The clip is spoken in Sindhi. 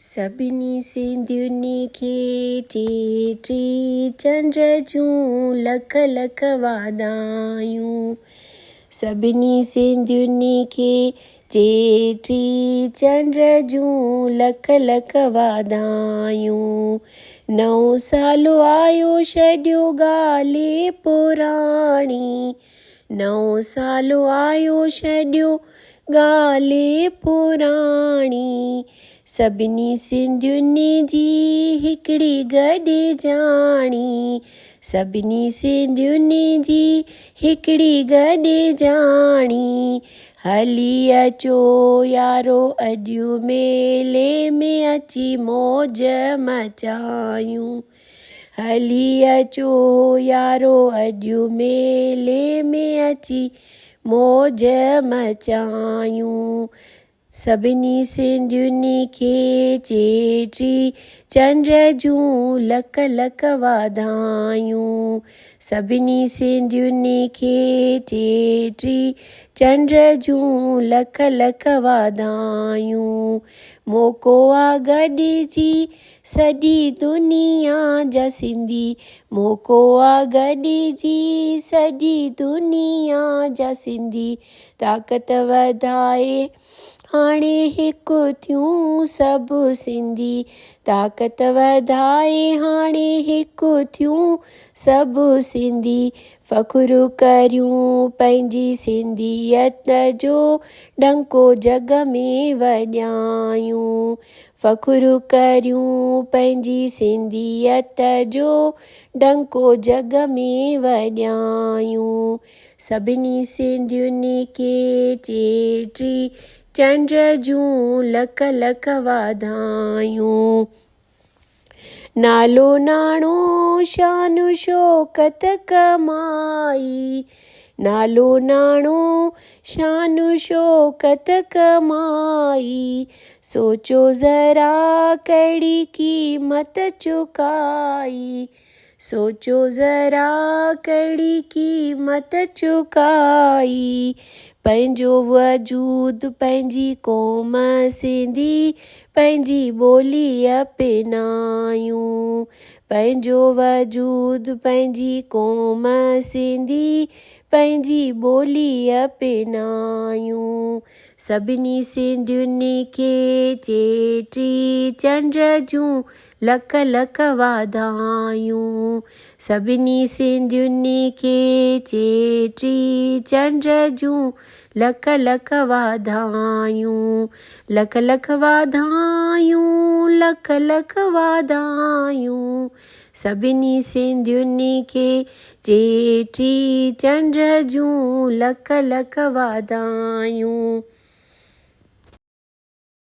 سڀني سنڌين کي چيٽي چنڊ جون لک لک واڌايون. سڀني سنڌين کي چيٽي چنڊ جون لک لک واڌايون. نئون سال آيو ڇڏيو ڳالهه پراڻي. نئون سال آيو ڇڏيو ڳالهه پراڻي. سڀني سنڌين جي هڪڙي گڏجاڻي. سڀني سنڌين جي هڪڙي گڏجاڻي. هلي اچو يارو اڄ ميلي ۾ اچي موج مچايون. هلي اچو يارو اڄ ميلي ۾ اچي موج مچايون. سڀني سنڌين کي چيٽي چنڊ جون لک لک واڌايون. سڀني سنڌين کي چيٽي چنڊ جون لک لک واڌايون. موقعو آ گڏجي سڄي دنيا جا سنڌي. موقعو آ گڏجي سڄي دنيا جا سنڌي. طاقت وڌائي هاڻي هڪ ٿيون سڀ سنڌي. طاقت وڌائي هاڻي هڪ ٿيون سڀ سنڌي. فخر ڪريون پنهنجي سنڌيت جو ڏنڪو جڳ ۾ وڄايون. فخر ڪريون پنهنجي سنڌيت جو ڏنڪو جڳ ۾ وڄايون. سڀني سنڌين کي چيٽي چنڊ جون لک لک واڌايون. نالو ناڻو شان شوڪت ڪمائي. نالو ناڻو شان شوڪت ڪمائي. سوچو ذرا ڪهڙي قيمت چڪائي. سوچو ذرا ڪهڙي قيمت چڪائي. پنهنجو وجود پنهنجي قوم سنڌي پنهنجي ٻولي اپنايون. پنهنجو وجود پنهنجي قوم سنڌي پنهنجي ٻولي اپنايون. سڀني سنڌين کي چيٽي چنڊ جون لک لک واڌايون. سڀني سنڌين کي چيٽي چنڊ جون لک لک واڌايون. لک لک واڌايون لک لک واڌايون. سڀني سنڌين کي چيٽي چنڊ جون لک لک واڌايون.